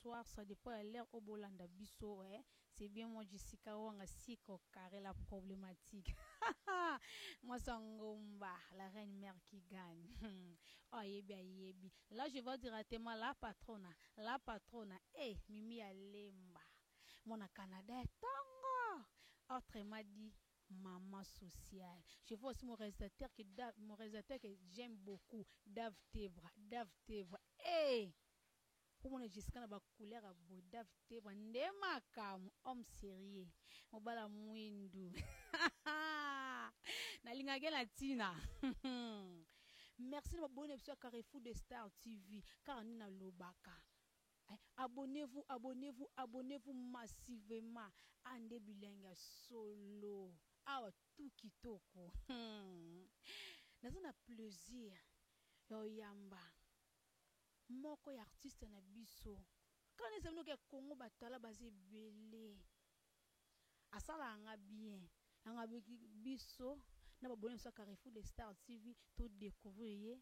bonsoir, ça dépend ya l'heure oyo bolanda biso eh. C'est bien moi Jessica Wanga siko carré la problématique. Moi ngomba, la reine mère qui gagne. Oh yebi ayebi. Là je vois directement la patrona, la patrona. Eh hey, Mimi Alemba. Mon Canada tongo. Autrement dit maman sociale. Je vois aussi mon réalisateur que mon réalisateur que j'aime beaucoup, Dave Tebra, Dave Tebra. Eh hey! Komona Jessica na ba couleur ya boye Dave Tebra nde makambo homme sérieux mobala mwindu nalingaka ye na tina merci na baboni na biso ya Carrefour de Star TV kaka nde nalobaka eh, abonnez-vous abonnez-vous abonnez-vous massivement a nde bilengi ya solo awa tout kitoko naza na plaisir ya oyamba moko ya artiste na biso kaka nde ezali noki ya Congo batala baza ebele asalaka nga bien yanga biso na baboni biso ya Carrefour de Star TV to découvrir ye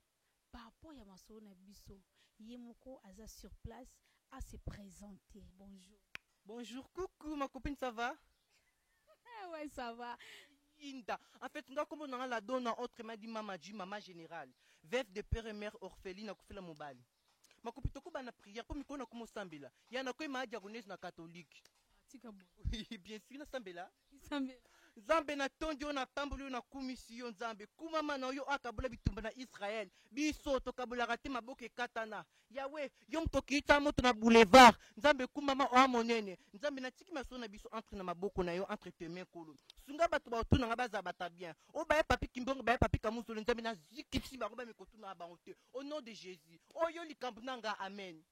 par rapport ya masolo na biso ye moko aza sur place à se présenter. Bonjour. Bonjour, coucou ma copine, ça va? Ouais, ça va. Inda. En fait, nga kombo nanga la donna autrement dit Mama G, mama générale. Veuve de père et mère orpheline akufela mobali. Ma copine toko na prière po mikona komo sambela. Ya na koyema diagonese na catholique. Tika bo. Oui, bien sûr na sambela. Sambela. Nzambe na tondi yo na pamboli yo na kumisi yo Nzambe kumama na yo akabola bitumba na Israël biso tokabolaka te maboko ekatana Yawe yo moto okita moto na boulevard Nzambe kumama oa monene Nzambe natiki masolo na biso entre na maboko na yo entre tes mains Nkolo sunga bato baotuna nga bazala bata bien oyo baye papi kimbongo baye papi kamuzolo Nzambe nazikisi bango bamekotuna bango te au nom de Jésus oyo likambo na nga amen.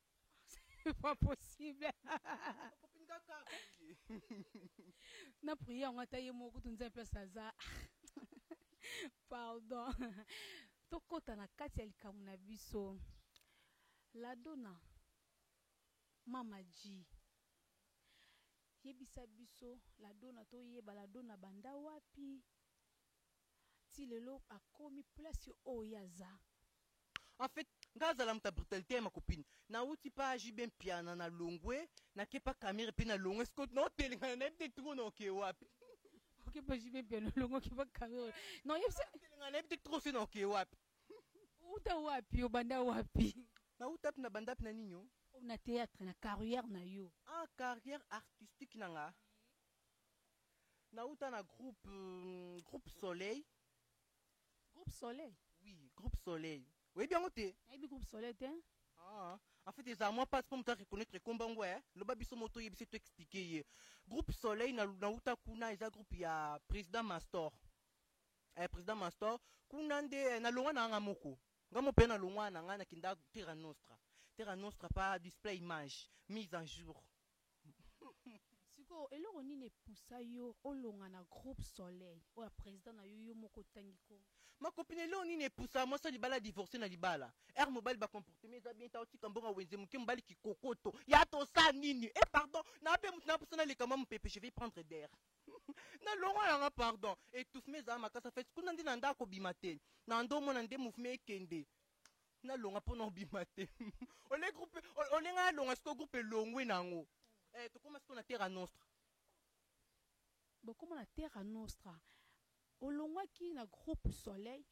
C'est pas possible. Na prière yango ata ye moko kutu Nzambe place aza. Pardon. Tokota na kati ya likambo na biso. La Donna Mama G. Yebisa biso La Donna toyeba La Donna banda wapi? Ti lelo akomi place oyo aza. En fait, nga azala moto ya brutalité ya ma copine. Nauti pa JB Mpiana na longwe, nake pa Kamere pe na longwe, sikoyo naotelengana nayebi te trop na oke wapi. Oke pa JB Mpiana longwe oke pa Kamere. Non, yebisa telengana nayebi te trop se na oke wapi. Uta wapi, obanda wapi? Nauta wapi na banda wapi na nini o? Na théâtre, na carrière na yo. Ah, carrière artistique na nga. Nauta na groupe groupe Soleil. Groupe Soleil? Oui, groupe Soleil. Oyebi yango te? Nayebi groupe Soleil te. Ah, en fait ezala mwa mpasi mpo moto areconnaître kombo yango eh. Loba biso moto oyebisi to expliquer ye. Groupe Soleil na nauta kuna eza groupe ya président Mastor. Eh, président Mastor kuna nde eh, nalongwa na nga moko. Nga mo mpe nalongwa na nga nakenda Terra Nostra. Terra Nostra pa display image, mise en jour. Sikoyo eloko nini epusa yo olonga na groupe Soleil oyo ya président na yo yo moko otangi ko? Ma copine eloko nini epusa mwasi ya libala divorce na libala ere mobali bacomportement eza bien ta otika mbongo wenze moke mobali kikokoto ya tosa nini e pardon na mpe motu naposa naleka mwa mopepe je vais prendre d'air nalongwa nanga pardon étouffement ezala makasi afet kuna nde na ndako bima te na ndo omona nde mouvement ekende nalonga mpona obima te ole groupe olenga nalonga sikoyo groupe elongwe nango eh, tokóma sikoyo na Terra Nostra. Bokóma na Terra Nostra, olongwaki na groupe Soleil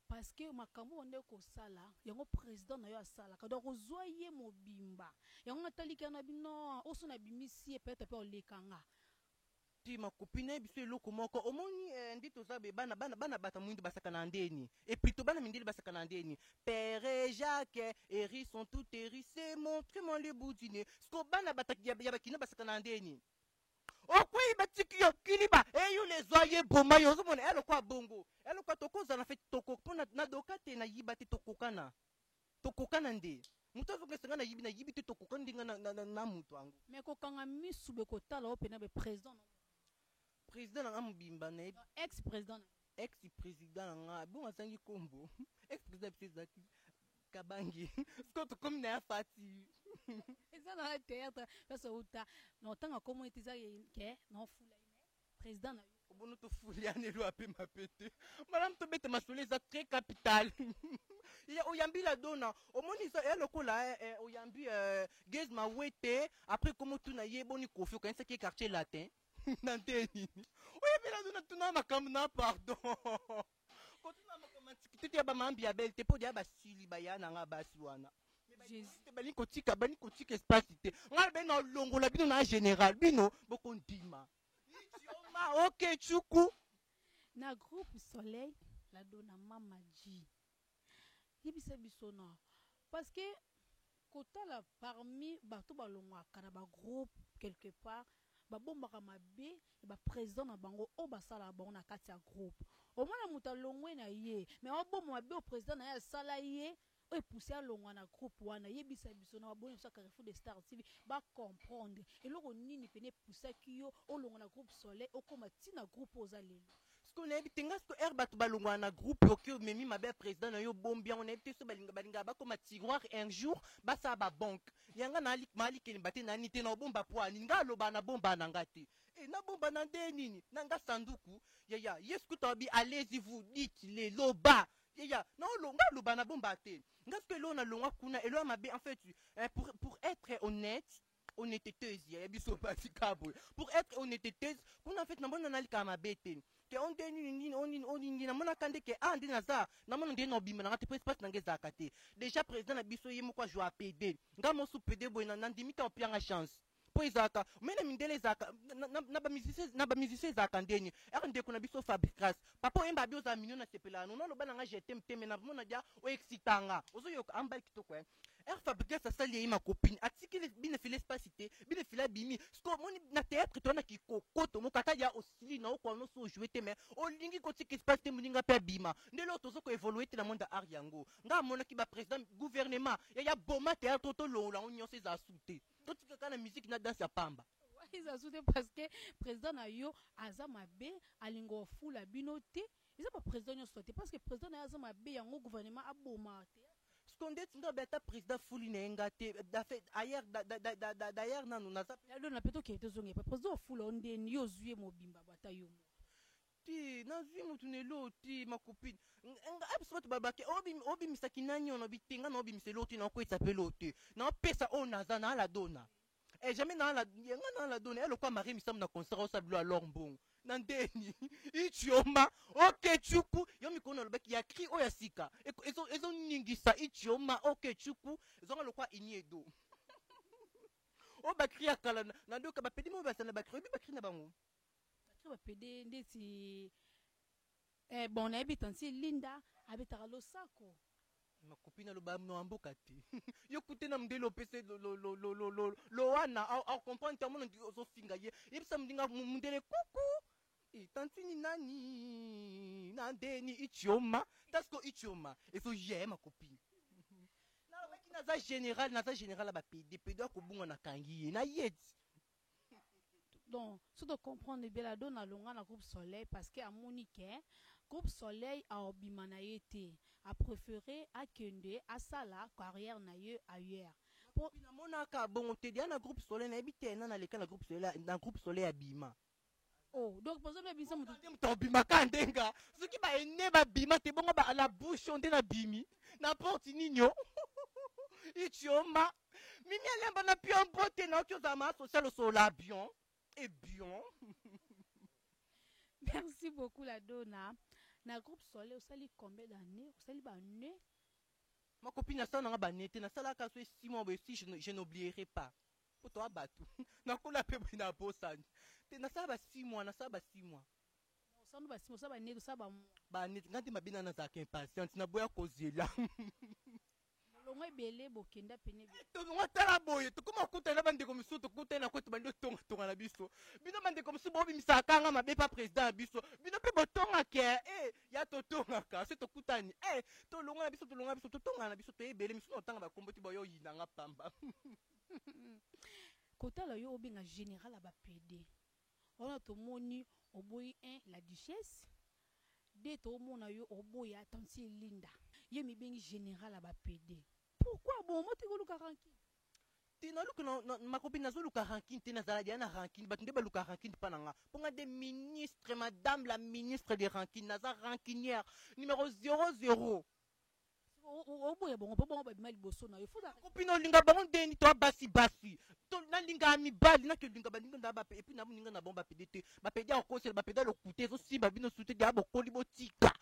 parce que makambo oyo nde kosala yango président na yo asalaka donc ozwa ye mobimba yango nataliki yana bino oso nabimisi ye peut-être mpe olekanga. Ti ma copine nayebi biso eloko moko omoni eh, ndi toza be bana bana bana bata mwindu basaka na ndeni et plutôt bana mindele basaka na ndeni Père Jacques hérisson tout hérissé montre-moi le bout du nez siko bana bata ya ya bakina basaka na ndeni okwei batiki yo kiliba eyo lezwa ye boma yo ozomona eloko ya bongo eloko ya tokozala fe toko mpo nadoka te nayiba te tokokana tokokana nde moto azokesa nga nayibi nayibi te tokokana nde nga na moto yango. Mais kokanga misu be kotala oyo mpena be président na président na nga mobimba nayebi ex président na ex président na nga bongo azangi kombo ex président biso ezalaki Kabangi sikoyo tokomi na ya Fati. Eza na théâtre place outa na otanga kombo ete eza ke na ofula ye mais président na yo. Bono tofuliana elo apema pe te. Malamu tobeta masolo eza très capital. Ya oyambi la dona omoni eza ya lokola eh, eh, oyambi eh, Gaz Mawete après komo tuna ye boni Koffi okanisaki ye quartier latin na nde nini oyambi la dona tuna makambo na pardon kotuna makambo antiquité te ya ba mambi ya belle te mpo deya basili baya na nga basi wana balingi kotika balingi kotika espace te ngai be na longola bino na général bino bokondima Idioma ok chuku na groupe soleil la dona mama G yebisa biso na parce que kotala parmi bato balongwaka na ba groupe quelque part babombaka mabe ya ba président na bango oyo basalaka bango na kati ya groupe. Omona moto alongwe na ye mais abomba mabe oyo président na ye asala ye oyo epousse alongwa na groupe wana. Yebisa biso na baboni biso ya Carrefour de Star TV ba comprendre eloko nini pene epusaki yo olongwa na groupe Soleil okoma ti na groupe oyo oza lelo. Sikoyo nayebi te nga sikoyo heure bato balongwaka na groupe oke omemi mabe ya président na yo obombi yango nayebi te so balinga balingaka bakoma tiroir un jour basala ba banque ya nga na malikelemba te nani te na obomba po nini nga aloba na bomba na nga te e nabomba na nde nini na nga sanduku yaya yesu kutu abi allez-y vous dites le loba yaya na olo nga aloba na bomba te nga sikoyo eloko nalongwa kuna eloko ya mabe en fait eh, pour être honnête honnêteteuse ya biso basi boye pour être honnêteteuse kuna en fait namona nalikaka mabe te ke o nde nini nini o nini o nini namonaka nde ke ah nde naza namona nde na obima nanga te po espace nanga ezalaka te déjà président na biso ye moko ajoua PD nga mosu PD boye nandimi te opianga chance po ezalaka me na mindele ezalaka na bamusicien ezalaka ndeni ere ndeko na biso Fabricas papa oyemba abi ozala mignon na sepelaka nono aloba nanga je t'aime te me namona dia oexcitanga ozoyoka ambali kitoko eh ere Fabricas asali ye ma copine atikili bino file espace te bino file abimi siko moni na théâtre towana kikokoto moko ata ya osili na okwa nyonso ojoue te me olingi kotika espace te moninga mpe abima nde lelo tozo koévolue te na monde ya art yango nga amonaki baprésident gouvernement ya boma théâtre tolongola yango nyonso ezala su te totika kaka na musique na danse ya pamba. Eza su te parce que président na yo aza mabe alinga ofula bino te eza ba président nyonso te parce que président na yo aza mabe yango gouvernement aboma te. Siko ndeti nga obe ata président fuli na ye nga te ailleurs d'ailleurs nanu naza lelo na pe tokende tozonga epa président ofula o ndeni yo ozwi ye mobimba bata yo moko ti nazwi motu na elo ti ma copine biso bato babake obimisaki nani oyo nabi te nga na obimisa elo te naokwetisa mpe elo te naopesa oyo naza naala dona e jamais naala nga naala dona elokwa marie misamu na concert osala bilo alors mbongo na ndeni ichioma oke chuku yo mikolo nalobaki ya cri oyo ya sika ezoningisa ichioma oke chuku ezonga lokwa iniedo oyo bakri ya kala na ndoka bapedi mo basala bakri oyebi bakri na bango bakri bapede ndeti eh, bon nayebi tanti Linda abetaka losako makopine aloba na mboka te yo kute na mondele opesa lowana acomprendre te amona ozofinga ye yebisa mondinga mondele kuku tantini nani na ndeni ichioma tasiko ichioma ezoye makopine nalobaki naza général naza général ya bapede pede akobunga nakangi ye na ye ti. Donc so to comprendre bien la dona alonga na groupe Soleil parce que amoni ke groupe Soleil aobima na ye te a préféré akende asala carrière na ye ailleurs po namonaka bongo te dia na groupe Soleil nayebi te na naleka na groupe Soleil na groupe Soleil abima. Oh donc pozo mpe biso moto moto abimaka ndenga soki baene babima te bongo ba la bouche nde nabimi na porte ninio ichioma mimi alemba na pion mpo te naoki ozala maa social osola bien et bien. Merci beaucoup la dona na groupe Soleil osali combien d'années osali baannée? Ma copine nasala nanga bane te nasalaka so 6 mois boye si je n'oublierai pas po toa bato nakola mpe boye na bosani te nasala ba 6 mois nasala ba 6 mois. Osala ba 6 mois osala bane osala ba mois bane nga nde mabe na nazalaka impatiente naboya kozela. Molongo ebele bokenda pene tolongo tala boye tokoma kokutana na bandeko mosusu tokutani na kwetu bandi otongatonga na biso bino bandeko mosusu bobimisaka kanga mabe pa président na biso bino mpe botongaka e ya totongaka so tokutani e tolonga na biso tolonga na biso totongaka na biso toyebele misusu na otanga bakombo ti boyo oyinanga pamba. Kotala yo obenga général ya bapede wana tomoni oboyi 1 la duchesse de tomona yo oboya tanti Linda ye mibengi général ya bapede pourquoi bon moti koluka ranki? Te, naluka makopi, nazoluka rancune te. Nazala deya na rancune. Bato nde baluka rancune mpa na nga, mpo nga nde ministre, madame la ministre de rancune. Naza rancunière numéro 00. Oboya bango mpo bango babima liboso na yo. Copine, olinga bango ndeni? To basi basi to nalingaka mibali, nakelinga baninga na bape, et puis namoninga na bango bapédé te. Bapédé akosela, bapédé alokute, ezosimba bino su te. Deya bokoli, botika.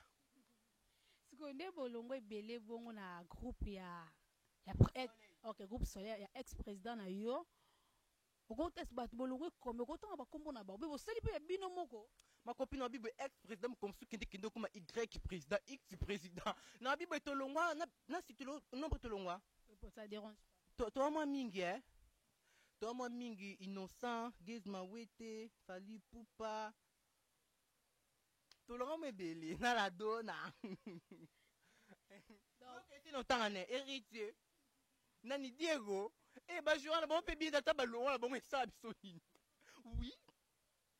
Sikoyo nde bolongo ebele bongo na groupe ya ok, groupe Solaire ya ex président na yo. Okotesi bato bolongo ekome, okotanga bakombo na bango mpe bosali mpe ya bino moko. Macopine, na bible, ex président mokomosu, kende kende, okoma y président, x président. Na bible tolongwa na site nombre tolongwa. Ça dérange. Toa mwa mingi, eh? Toa mwa mingi: Innocent, Gaz Mawete, Fally Ipupa. Tolongwa mo ebele na la dona esi notanga ne Héritier, nani, Diego e bajour wana bango mpe bien. Ata balongwa na bango, esala biso nini? Oui.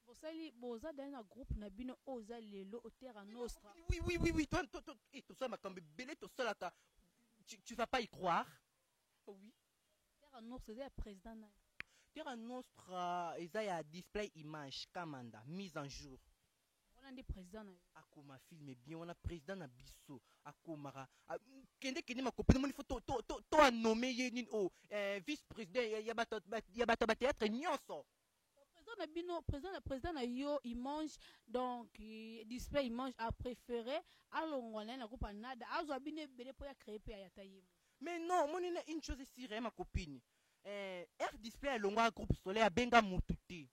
Bosali, boza dani na groupe na bino oyo oza lelo Terra Nostra. Oui, tosala makambo ebele, tosalaka, tu vas pas y croire, oui. Terra Nostra eza ya président nani? Terra Nostra eza ya Display Image Kamanda, mise en jour. Wana nde président na yo? Akoma film bien wana, président na biso akomaka. Kende kende, macopine, moni fo to anome ye nini o vice président ya bato ya bathéâtre nyonso. Président na bino, président na yo Image, donc Display Image a préféré alongwa na ye na groupe Anada, azwa bino ebele mpo ya créer mpe ayata ye. Mais non, omoni na une chose esire, ma copine, Air Display alongwa groupe Soleil, abenga mutu te.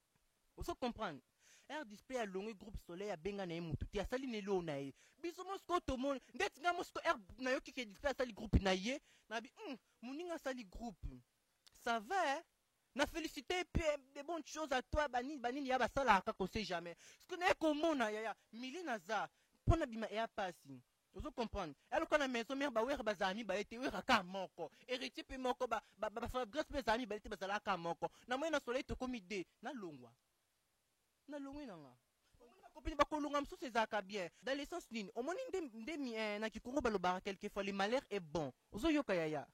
Ozo comprendre? Air Display alongwi groupe Soleil, abenga na ye mutu te, asali na eloko na ye. Biso mosiko tomoni ndeti nga mosiko air nayoki ke Display asali groupe na ye, nabi moninga asali groupe, ça va, eh? Na félicité mpe, de bonnes choses à toi. Banini banini ya basalaka kaka, on sait jamais. Ce que naye komona, yaya mili, naza mpona bima eya pasi. Ozo comprendre? Eloko na maison mère, bawere bazala mibale te, wera ka moko, Héritier mpe moko, bafabrice mpe ezala mibale te, bazalaka moko. Na moi na Soleil tokomi de nalongwa, nalongwi nanga. Copine, bakolonga mosusu ezalaka bien dans le sens nini? Omoni nde nde na kikongo balobaka quelquefois: le malheur est bon. Ozoyoka, yaya?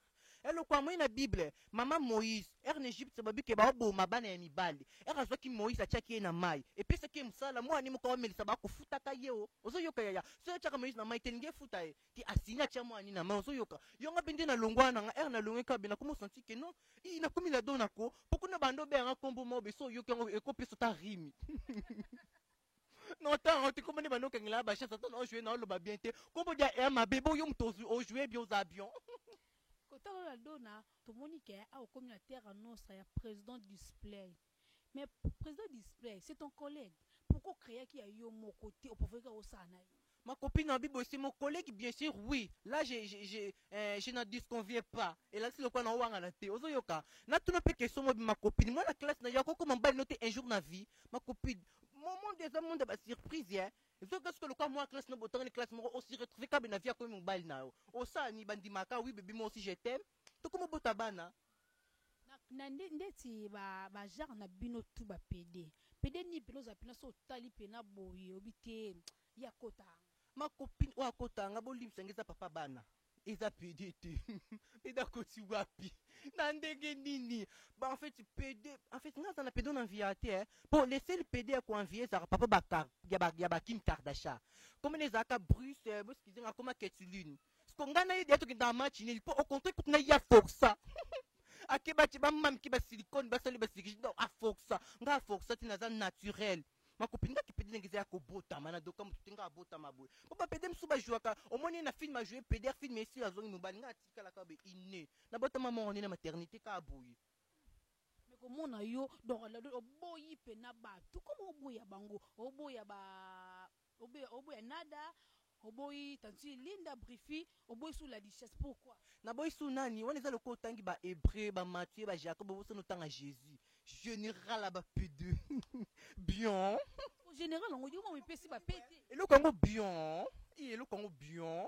Eloko amoi na Bible, mama Moïse ere na Egypte, babike baoboma bana ya mibali. Ere azwaki Moïse, atiaki ye na mai, epesaki ye mosala. Mwana moko aomelisa, bakofutaka ye o. Ozoyoka, yaya? Soki atiaka Moïse na mai te, elingi efuta ye te. Asini atia mwana na mai. Ozoyoka yonga mpe nde nalongwa na nga ere nalongwe kabe, nakomi osanti ke non, i nakomi la donako mpo kuna bando obeyanga nkombo moko beso. Oyoki yango, ekopesa ta rimi non ntango te. Kombo nde bando okangela bachance, ata na ojoue na oloba bien te, kombo dia ya mabe. Bo yo moto ojoue bien, oza bien. Kotala la dona, tomoni ke awa okomi na Terra Nostra ya président Display. Mais président Display, c'est ton collègue. Pourquoi créaki ya yo moko te? Opréféré osala na ye? Ma copine Abibo, c'est mon collègue, bien sûr, oui. Là, je n'en disconviens pas. Et là, c'est le quoi na wanga na te. Ozo yoka. Na tout pe question moi ma copine. Moi la classe na yako comme mobali noté un jour na vie. Ma copine, mon monde est un monde de surprise, hein. Ezoka soki lokola mwa classe no botangani classe moko, osi retrouve kabe na vie akomi mobali na yo. Osala ni bandimaka: oui bébé, moi aussi je t'aime. Tokoma bota bana. Na ndeti bagenre na bino tu bapédé, pédé nini mpena ozala mpena so otali mpena boye, obi te ya kota? Ma copine, oyo akotanga, bolimbisanga, eza papa bana, eza pédé te. Pédé akoti wapi, na ndenge nini? Ba en fait pédé, en fait nga aza na pédé na envie te, eh. Po le seul pédé ya koenvie ezalaka papa ya bakim Kardashian. Komona ezalaka Bruce, boskize nga akoma Ketuline. Siko ngai na ye deya tokendaka match nini, po au contraire kutu na ye aforsa akebaki bamamiki basilicone, basali basiliki, donc aforsa nga, aforsa te. Naza naturel, macopine. Nga kipédé ndenge eza ya kobotama na doka motu te. Nga abotama boye mpo bapédé mosusu bajouaka. Omoni na film, ajoue pédé, film esili, azongi mobali. Nga atikalaka boye ine, nabotama moko nde na maternité kaka boye. Me komona yo, donc oboyi mpena bato koma oboya bango, oboya ba oboya Nada, oboyi tanti Linda Brifi, oboyi sous la duchesse, pourquoi? Naboyi su nani wana? Eza lokola otangi bahébreu, bamathieu, bajacob, obosani otanga Jésus, général ya bapédé bien. Général yango yo mo epesi bapete. Eloko yango bien, eloko yango bien.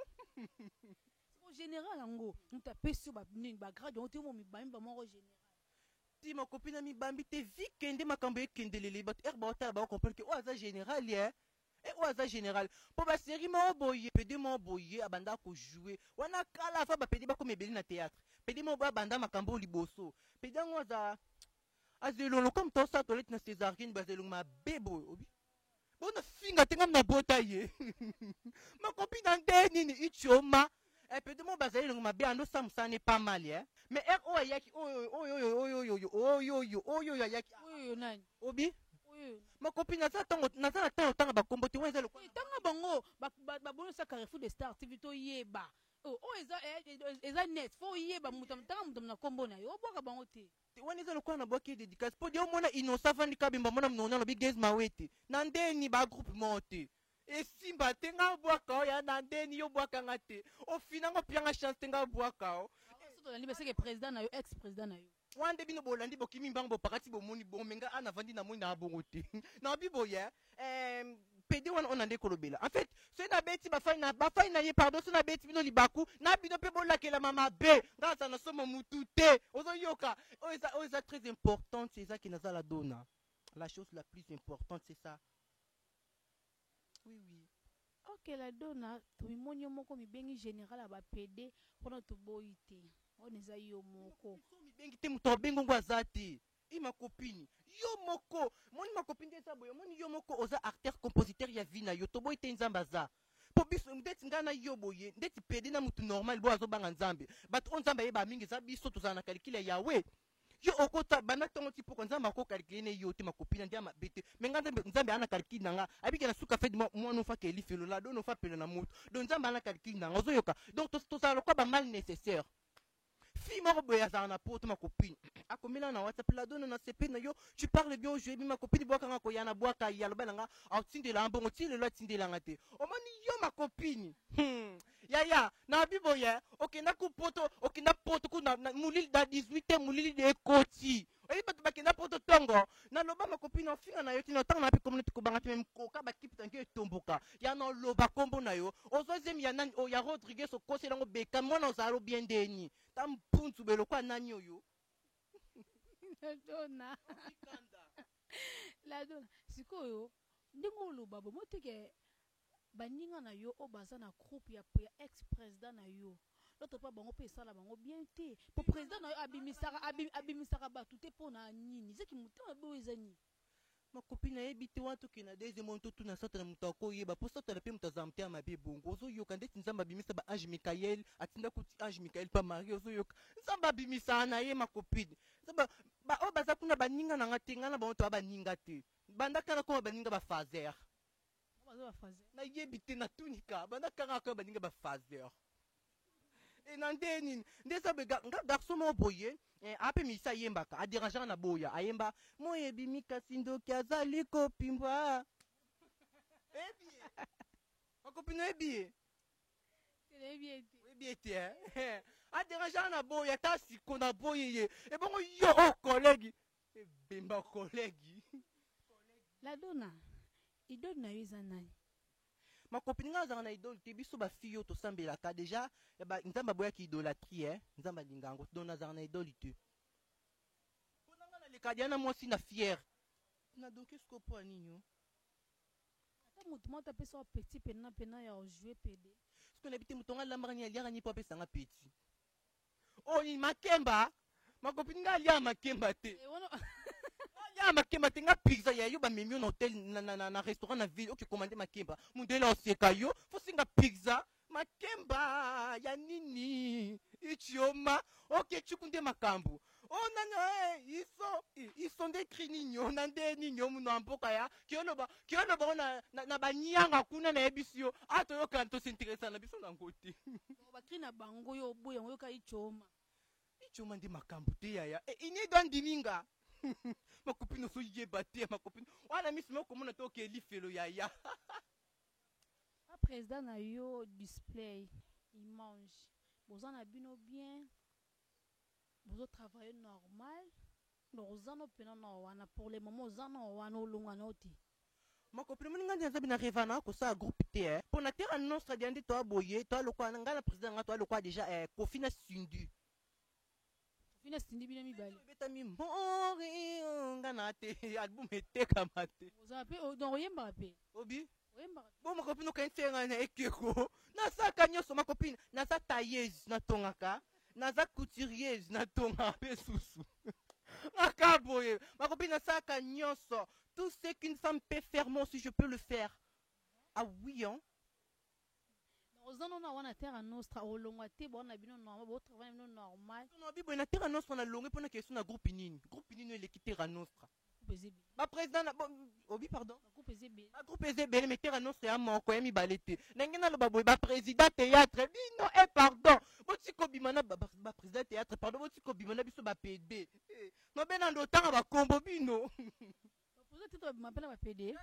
Général yango, moto apesi yo nini, bagrade yango te? Mo mibambi bamoko général. Ti macopine, mibambi te. Vi kende, makambo ekendelele, bato ere baotala, bakocomprendre ke oyo aza général ye. E oyo aza général mpo basérie moko boye, pede moko boye abanda kojouer wana kala afa. Bapede bakoma ebele na théâtre. Pede moko boye abanda makambo oyo liboso. Pede yango aza elongo comme moto osala toilette na césarienne, baza elongo mabe boye. Obi bona finga te, ngam nabota ye makopi na nde nini itioma. Pede moko bazali elongo mabe, ando osala mosala ne pas mal, eh. Mais ere oyo ayaki, oyo oyo oyo oyo oyo oyo oyo oyo oyo ayaki. Oyo nani? Obi. Oyo. Makopi, naza ntango naza na ntango otanga bakombo te, wana eza lokola Tanga bango babonisa Carrefour de Star TV, toyeba. Oh, oyo eza net, fo oyeba moto, tanga moto na nkombo na yo, obwaka bango te. Wana eza lokola nabwaki dédicace mpo de omona Innocent avandi kabemba, mona mnona alobi Gaz Mawete na ndeni bagroupe moko te esimba te. Nga bwaka oyo na ndeni, yo bwakanga te, ofinanga opianga chance te, nga bwaka o. So tolandi beseke président na yo, ex président na yo. Wana nde bino bolandi, bokimi mbango, bopakati, bomoni bongo. Me nga ana vandi na moi na bongo te, nabi boye pede wana oyo na nde kolobela. En fait, soki nabeti bafai na bafai na ye, pardon, soki nabeti bino libaku na bino mpe bolakelama mabe, nga aza na somo mutu te. Ozoyoka, oyo eza très importante, eza ke naza la dona. La chose la plus importante, c'est ça, oui. Ok, la dona, tomimoni yo moko mibengi général ya bapede mpona toboyi te, wana eza yo moko. Mibengi te, moto abengi ngo aza te. I makopini, yo moko moni makopi nde eza boye. Omoni, yo moko oza acteur compositeur ya vie na yo. Toboyi te, Nzambe aza mpo biso ndeti ngai na yo boye, ndeti pede na mutu normal boyo azobanga Nzambe. Bato oyo Nzambe ayeba mingi eza biso, tozala na calcul ya Yawe. Yo okota banda ntongo ti poko, Nzambe akokalkule ne yo te. Makopina nde ya mabe te, me nga Nzambe, Nzambe ana calcul na nga, abiki na suka fedi mwana ofa keli felo la don ofa pelo na moto. Donc Nzambe ana calcul na nga, ozoyoka? Donc tozala lokwa bamal nécessaire. Fille moko boye azala na poto, makopine, akomela na WhatsApp: "La dona, na sepe na yo, tu parles bien aujourd'hui." Makopine, bwakanga koya na bwaka ye, aloba na nga aotindelanga bongo ti lelo atindelanga te. Omoni yo makopine, yaya na bi boye, okenda ku poto, okenda poto ku na molili na 18, molili de ekoti. Oyebi bato bakenda poto ntongo. Naloba makopine, ofinga na yo tina ntango na mpe komona tikobanga te. Me koka bakipe tangi etomboka ya naloba kombo na yo, ozwa zemi ya nani? Ya Rodriguez, okoselango beka mwana ozala bien ndeni ta mpunzu belokwa nani oyo. La dona, la dona, sikoyo ndenge oloba bomo teke baninga na yo oyo baza na groupe ya ex président na yo, l'autre part bango mpe esala bango bien te, po président na yo abimisaka bato te. Mpo na nini? Ezaki motema mabe oyo eza nini? Makopi, nayebi te. Wana tokende na deuxième mono, totuna Satana, moto akoyeba. Mpo Satana mpe moto azala motema mabe bongo. Ozoyoka, ndeti Nzambe abimisa baange Mikael, atinda kuti ange Mikael mpa Marie. Ozoyoka, Nzambe abimisaka na ye makopine. Nzambe oyo baza kuna baninga na nga te, ngai na bango toya baninga te. Banda kala koma baninga bafaser. Baza bafaser. Nayebi te, natunika banda kaka kaka baninga bafaser. E na nde nini nde eza boye, nga garçon moko boye, ape misa ayembaka, adérangeaka na boya ayemba moyebi kasi ndoki azali kopimbwa. Eyebi ye, makopino, oyebi ye? Nayebi ye te. Oyebi ye te, eh? Adérangeaka na boya ata siko na boye ye. Ebongo yo o collègue ebemba collègue. La dona, idole na yo eza nani? Makopini, ngai azalaka na idole te. Biso bafille oyo tosambelaka déjà Nzambe aboyaki idolâtrie, eh? Nzambe alinga yango, donc nazalaka na idole te. Mpona ngai naleka dia na mwasi na fiere na doki siko mpo ya nini o? Ata moto moko apesa yo petit pena pena ya ojouer pede? Siko nayebi te moto ngo alambaka nini, aliaka nini mpo apesanga petit oyo nini. Makemba, makopini, ngai aliaka makemba te. Eh, wana ya makemba te. Nga pizza ya yo, bamemi yo na hotel, na restaurant na ville, oke commande makemba, mundele oseka yo. Fosinga pizza, makemba ya nini? Ichioma oke chuku nde makambo o nani, iso iso nde cri nini o na nde nini o muno ya mboka ya kioloba kioloba o na banyanga kuna. Nayebisi yo, a toyokana, tosinteresa na biso nango te. Bacri na bango yo oboya yango, yoka ichoma. Ichoma nde makambo te, yaya. Inido andiminga makopini, ozoyeba te makopini wana miso mokomona te, oke lifelo, yaya. A président na yo display image, boza na bino bien, bozotravaille normal, donc oza no mpena na wana pour le moment, oza na wana, olongwa na yo te. Makopini, moni ngai nde naza na rêve na kosala groupe te, eh. Mpo na terre nostra dia nde toa boye, toa lokwa ngai na président nga, toa lokwa déjà, Kofi na Cindy. Fina Cindy, bino mibale. Ebetami mori nga na te, album etekama te. Ozala mpe, donc oyembaka mpe? Obi. Oyembaka? Bo ma copine, okanisi ngai na ekeko? Nasalaka nyonso, ma copine. Naza tailleuse, natongaka, naza couturieuse, natongaka mpe susu ngaka boye, ma copine. Nasalaka nyonso, tout ce qu'une femme peut faire, moi aussi je peux le faire. Ah oui, hein. Oza nono wana Terra Nostra, olongwa te? Baona bino normal, botravaille bino normal? No, biboye na Terra Nostra, nalongwe mpona question na groupe nini. Groupe nini eleki Terra Nostra? Groupe eza ebele. Baprésident na obi, pardon. Bagroupe eza ebele. Bagroupe eza ebele, mais Terra Nostra ya moko, ya mibale te. Ndenge naloba boye, baprésident théâtre bino, e pardon, botika obima na baprésident théâtre, pardon, botika obima na biso bapd nobe nando otanga bakombo bino. Baprésident te, babima mpe na bapd,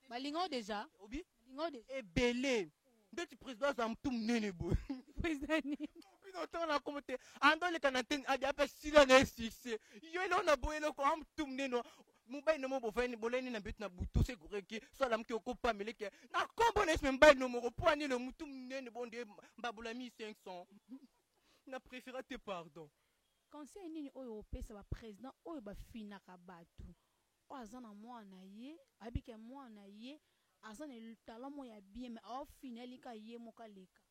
balinga o déjà. Obi? Balinga o déjà. Ebele, ndeti président aza motu monene boye. Président nini? Bino otanga na kombo te, andoleka na te, adi ape sila na ye succès. Yo eloko na boye, eloko a motu monene, mobali no mo bofani bolani na mbeto na butu, sekureki so alamuki, okopameleke na kombo na ye, mobali no moko po anini motu monene bonde mbabula 1500 na préféra te, pardon. Conseil nini oyo opesa baprésident oyo bafinaka bato, oyo aza na mwana ye, ayebi ke mwana ye aza na talent moko ya bien, mais aofina alika ye moko aleka?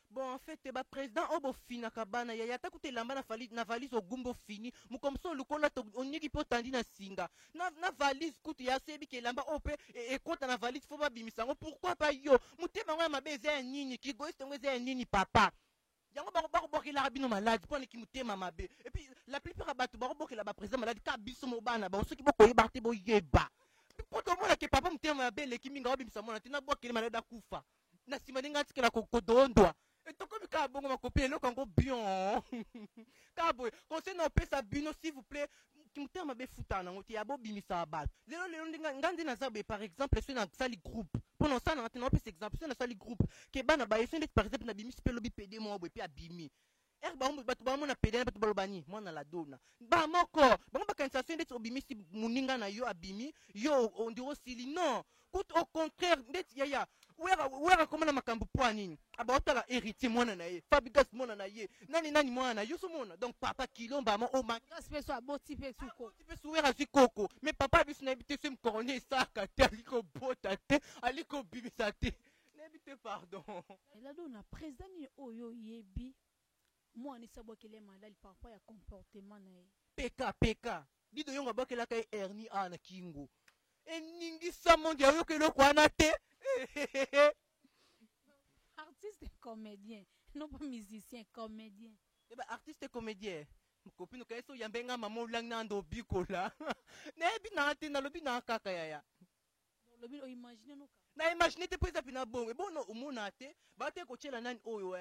Bon, en fait, baprésident oyo bofinaka bana, yaya, ata kuta elamba na valise, ogumba, ofini mokomoso olukola, onyiki mpe otandi na singa na valise kutu ya so, oyebiki elamba oyo mpe ekota na valise, fo babimisa yango. Pourquoi pa yo motema yango ya mabe eza ya nini? Kiégoïste yango eza ya nini, papa? Yango bakobokelaka bino maladi mpo aneki motema mabe. Et puis la plupart ya bato bakobokela baprésident maladi ka biso mo bana bango. Soki bokoyeba te, boyeba mpo tomonake papa motema mabe eleki mingi, aobimisa mwana te, nabwakeli maladi, akufa na nsima ndenge atikela kodondwa. Tokomi kaka bongo, makopi eloko yango bien kaka boye. Conseil na opesa bino, s'il vous plaît, motema mabe efutaka nango te, ya bobimisaka bato. Lelo lelo nde nga nde naza boye. Par exemple, soki nasali groupe, mpo na osala nanga te, naopesa exemple, soki nasali groupe ke bana baye, soki ndeti par exemple nabimisi mpe lobi pd moko boye mpe abimi ere, bango bato bamona pede na bato baloba nini? Mwana ladona bamoko bango bakanisa soki ndeti obimisi moninga na yo, abimi yo, ondiri osili. Non, kutu au contraire, ndeti yaya Wera, Wera koma na makambo po nini? Abaotala Héritier mwana na ye, Fabigas mwana na ye, nani nani mwana na yo, somona. Donc papa Kilomba ma oma Grâce mpe so aboti mpe suko. Mpe so Wera azwi koko, mais papa biso nayebi te so corone esaka te, ali kobota te, ali kobimisa te, nayebi te, pardon. Ladona, président nini oyo oyebi mwana esi abwakeli ye malali par rapport ya comportement na ye? Peka peka dido yongo abwakelaka ye hernie awa na kingo, eningisa monde, ayoka eloko wana te. Artiste comédien, non pas musicien, comédien. Eba artiste comédien, copine, okayesi oyambe nga mama olangi na ndo obikola, nayebi nanga te, nalobi nanga kaka yaya. Olobi oimagine noka? Na imagine te, mpo eza mpena bongo ebono omona te, bate kotiela nani oyo,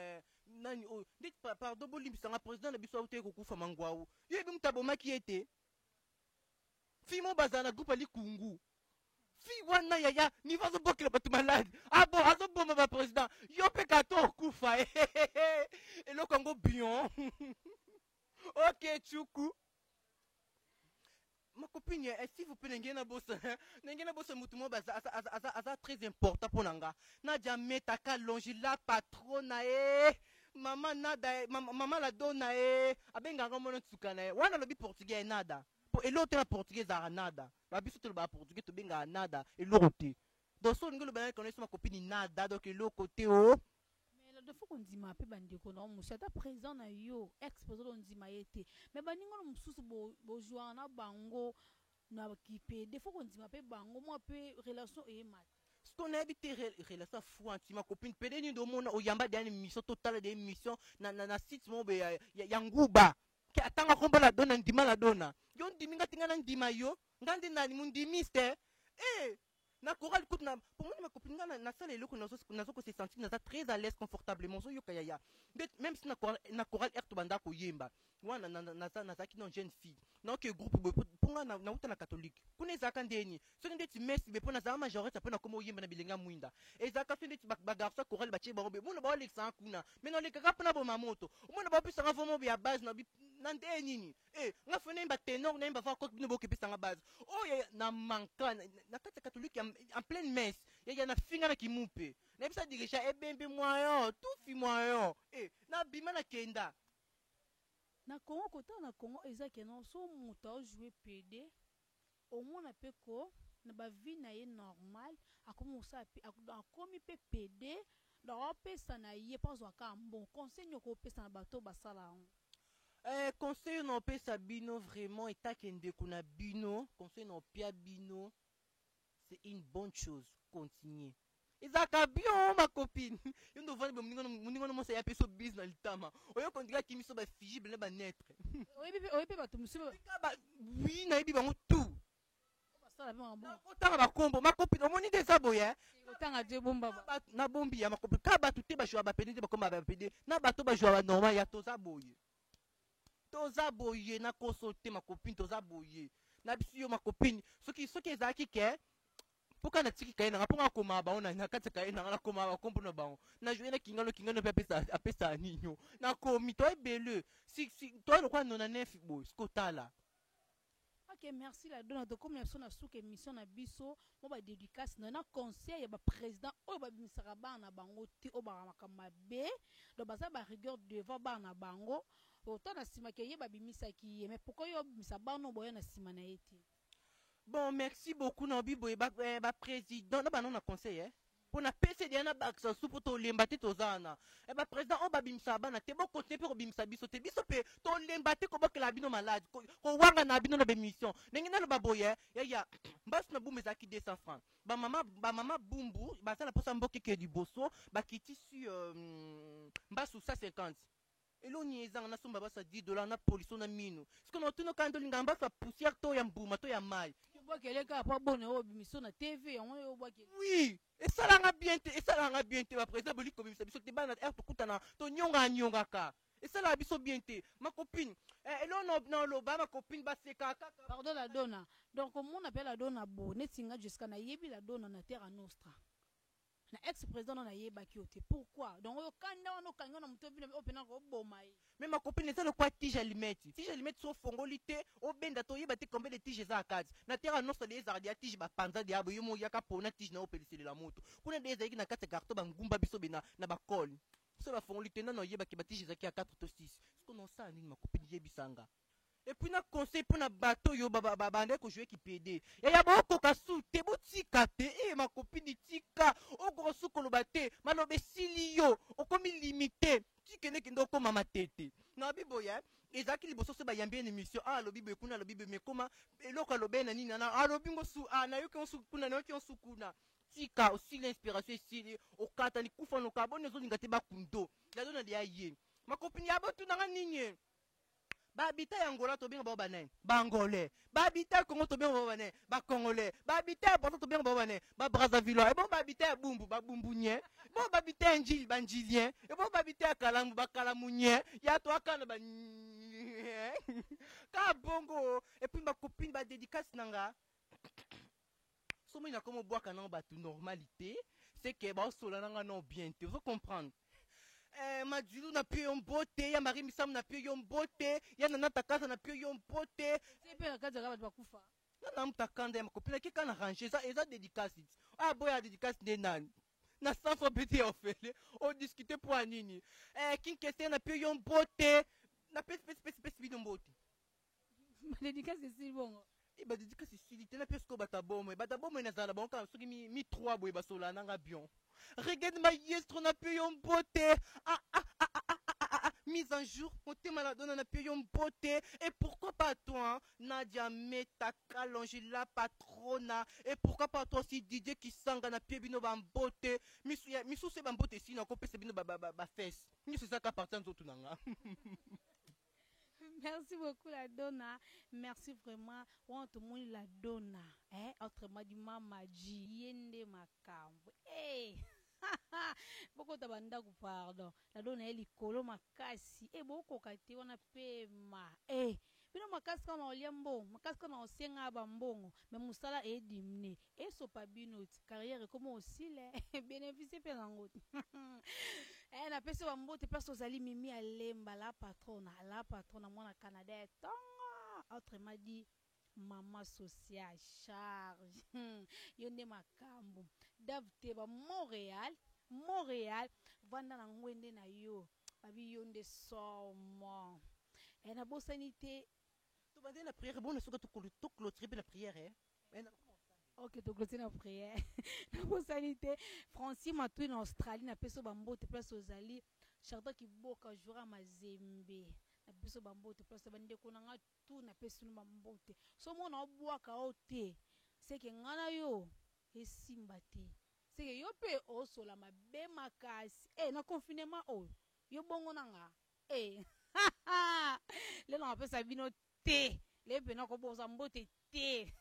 nani oyo ndeti pardon, bolimbisanga, président na biso aute kokufa mangwau, yo yebi moto abomaki ye te? Fi mo bazala na groupe alikungu, fi wana yaya nivo azobokela bato maladi, abo azoboma baprésident, yo mpe kato okufa eloko yango bien. Ok, tchuku ma copine, s'il vous plaît, ndenge na bosa motu moko aza très important mpo na nga, Nadia Metaka Longi, la patron na ye, mama Nada, mama Ladona ye, abengaka mwana nsuka na ye wana, alobi portugais ye nada, po eloko te na portugais ezalaka nada. Babiso tolobaka portugais, tobengaka nada eloko te. Donc so olingi oloba na so, ma copine, nada, donc eloko te o. Mais la faut kondima mpe bandeko na yo mosusu, ata président na yo, ex président, ondima ye te, mais baninga no mosusu bozwaka na bango na kipede, faut kondima mpe bango mwa mpe relation eyemata. Soki nayebi te relation afuanti, ma copine, pede nini omona oyamba deya émission, totala de émission na site moko boye ya nguba ke atanga kombo la dona, ndima la dona, yo ndimi nga te, nga na ndima yo, nga nde nani mondimiste e na chorale kutu na pomoni, ma copine, nga nasala eloko nazo kose sentir naza très à l'aise, confortablement, ozoyoka yaya nde même si na chorale air tobanda koyemba wana, nazalaki na jeune fille, naoke groupe boye mpo nga nauta na catholique, kuna ezalaka ndeni soki ndeti mesi be mpo nazala majorité, mpo nakoma oyemba na bilenge ya mwinda, ezalaka so ndeti bagarçon ya chorale batie bango be, mona baolekisanga kuna, me nalekaka mpona boma moto, omona baopesanga vomo ya base na nde nini e nga fo nayemba ténor, nayemba va kote, bino bokepesanga base oyo na manka na kati ya catholique en pleine messe, yaya, nafinga na kimupe, nayebisa dirigeant ebembe mwayo tufi mwayo e nabima nakenda. Na Congo, kotala na Congo eza keno so moto aojoue pd, omona mpe ko Na ba vie na ye normal akomi kosala pe akomi pe pede donc aopesa na ye po azwa kaka mbongo. Conseil nini okoki kopesa na bato oyo basala yango? Eh conseil oyo naopesa bino vraiment etake ndeko na bino conseil naopia bino c'est une bonne chose continuer ezalaka bien ma copine yo nde ovandi boye moninga no mwasi aya apesi yo bise na litama oyo kondika akimi so ba fugible na ba neutre. Oyebi pe oyebi pe bato mosusu oui nayebi bango tout basala pe makambo otanga bakombo ma copine omoni nde eza boye eh? Otanga te bomba ba na bombi ya ma copine ka bato te bajua ba pede te bakoma ba pede na bato bajua ba normal ya toza boye toza boye na koso te ma copine toza boye na biso yo ma copine soki soki ezalaki ke mpo kaka natiki kaye nanga mpo nga akomaka bango na kati ya kaye nanga nakomaka bakombo na bango na joye na kingano kingano mpe apesa apesa nino nakomi to ebele si si to lokola nona nefi boye sikotala. Ok merci la dona tokomi na biso na suka emission na biso mwa ba dedicace na yo na conseil ya ba president oyo babimisaka bana na bango te oyo baka makambo mabe donc baza ba rigueur devant bana na bango ota na sima ke ye babimisaki ye mais pourquoi yo obimisa bana oyo boya na sima na ye te. Bon merci beaucoup na obi boye ba, eh, ba president na bana na conseil eh mpo na pese deya na bakisa su mpo tolemba te toza wana eh, ba president oyo babimisaka bana te bokontinue mpe kobimisa biso te biso mpe tolemba te kobokela bino maladi kowanga na bino na bemission ndenge naloba boye yaya mbasu na bumbu ezalaki 200 francs bamama bamama bumbu baza na mposa mboka eke liboso bakitisi euh, mbasu 150 Eloko nini ezanga nasomba baso ya 10 dollars na poliso na minu sikoyo na otuna kanda olinga mbasu ya poussière to ya mbuma to ya mayi. Obwakele kaka po abona yo obimiso na TV yango yo obwakele. Oui esala nga bien te esala nga bien te ba president bolingi kobimisa biso te bana heure tokutana tonyonga nyongaka esalaka biso bien te ma copine eh, eloko na oloba ma copine basekaka kaka. Pardon la dona donc omona pe la dona bo neti nga Jessica nayebi la dona na terra nostra Na ex president nanu ayebaki yo te pourquoi donc oyo kanda wana okangi wana moto bino oyo pena ko boma ye. Mais ma copine eza lokola tige allumette tige allumette soki ofongoli te obenda te oyeba te combien de tige eza na kati na terra nostra deja ezalaka deja tige ba panza deja boye yo moko yaka pona tige na yo opeliselela moto kuna deja ezalaki na kati ya carton ba ngumba biso be na ba cole soki ba fongoli te nanu oyeba ke ba tige ezalaki ya 4 to 6 sikoyo na osala nini ma copine yebisa nga. Et puis na conseil pona bato oyo ba bandaki ko jouer ki pede yaya bokoka su te botika te eh ma copine tika okoka su koloba te maloba esili yo okomi limite tikende kende okoma matete na bi boye ezalaki liboso so bayambi ye na émission ah alobi boye kuna alobi boye mais koma eloko alobi na nini na alobi ngo su ah nayoki ngo su kuna nayoki ngo su kuna tika osili inspiration esili okatani kufa noka boni ozolinga te bakundo lado na deya ye ma copine ya botunanga nini Ba habitants ya Angola tobenga bango ba nani? Ba Angolais. Ba habitants ya Congo tobenga bango ba nani? Ba Congolais. Ba habitants ya Brazza tobenga bango ba nani? Ba Brazzavillois. Ebongo ba habitants ya Bumbu ba Bumbunien. Ebongo ba habitants ya Ndjili ba Ndjilien. Ebongo ba habitants ya Kalamu ba Kalamunien. Ya to akana ba Ka bongo. Et puis ma copine ba dédicace nanga. Somo ina komo bwaka na batu normalité, c'est que ba sola nanga non bien te. Vous comprendre? Eh, Madilu na pio yo mbote, ya Marie Misamu na pio yo mbote, ya Nana Takaza na pio yo mbote. Tie pe na kati ya bato bakufa. Nana mutakanda ya makopina ki kana ranger eza eza dédicace. Ah boya dédicace nde nani? Na sans fois petit ya ofele, o discuter pour nini? Eh, Kinkese na pio yo mbote. Na pesi pesi pesi pesi bino mbote. Ba dédicace esili bongo. Eh, ba dédicace esili te na pesi ko bata bomoi. Bata bomoi nazala na bango kaka soki mi, mi trois boye basola nanga bien. Regarde maestro na pio yo mbote. Ah ah ah ah ah ah ah ah. Mise en jour motema na dona na pio yo mbote. Et pourquoi pas toi hein? Nadia Meta Kalonji la patrona. Et pourquoi pas toi aussi Didier Kisanga na pio bino ba mbote. Misu ya misusu ba mbote esili na kopesa bino ba ba ba, ba fesse. Misu ezaka partie nzoto na nga. Merci beaucoup la dona. Merci vraiment. Wana tomoni la dona. Eh, autrement dit mama G. Yende makambo. Eh. Bokota bandako pardon. La dona ye likolo makasi. Eh bokoka te wana pema. Eh. Bino makasi kaka na kolia mbongo, makasi kaka na kosenga ba mbongo, mais mosala e diminuer. Esopa bino ti carrière ekoma osila beneficie pe nango te. Eh napesi yo ba mbote place ozali Mimi Alemba la patrona la patrona mwana Canada ya tongo autrement dit maman sociale charge yo nde makambu Dav Teba Montreal Montreal vanda na ngwende na yo babi yo nde somo eh nabosani te. Tobandeli na prière bona soki to clôturer pe na prière eh. Ok, toclôture na prière. Nabosani te Francis Matui na Australie, napesi yo bambote place ozali. Chardon Kiboka joueur ya Mazembe, napesi yo bambote place bandeko na nga tout, napesi bino bambote. So mona obwaka yo te, seke nga na yo esimba te, seke yo mpe osola mabe makasi. Eh, na confinement oyo yo bongo na nga eh. Lelo napesa bino te, lelo mpe nakoboza mbote te.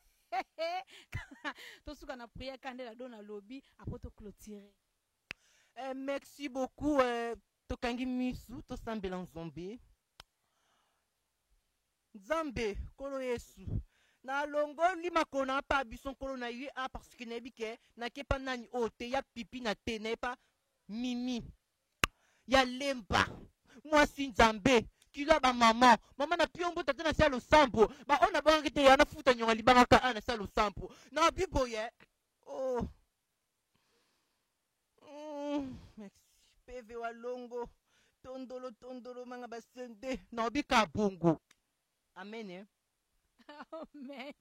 Tosuka na prière kande la dona lobi apo to clôturer. Eh, merci beaucoup eh, tokangi misu tosambela nzambe. Nzambe nkolo Yesu, nalongoli makolo na pa biso nkolo na ye a parce que nayebi ke nakepa nani oyo te ya pipi na te nayepa mimi ya lemba mwasi nzambe kilo ya bamama mama na piombo tata na sia losambo baoyo nabangaki te ya nafuta nyonga libangaka a na sia losambo na biboye oh. Merci PV walongo tondolo tondolo manga basende na obika bongo amen eh? Amen.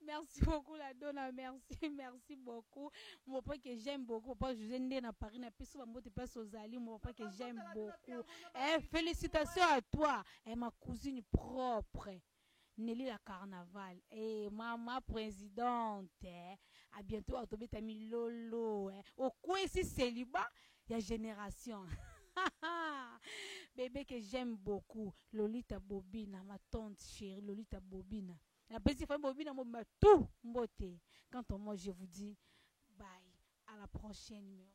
Merci beaucoup la donna, merci, merci beaucoup. Mon papa que j'aime beaucoup, papa José Ndé na Paris na biso ba mbote place ozali, mon papa que j'aime beaucoup. Eh, félicitations à toi, eh, ma cousine propre. Nelly la carnaval. Eh, maman présidente. Eh. À bientôt à tobeta milolo. Eh. Au coin si célibat, ya génération. Bébé que j'aime beaucoup, Lolita Bobina, ma tante chérie Lolita Bobina. La petite famille Bobina, moi, tout mbote. Quant à moi, je vous dis bye. À la prochaine numéro.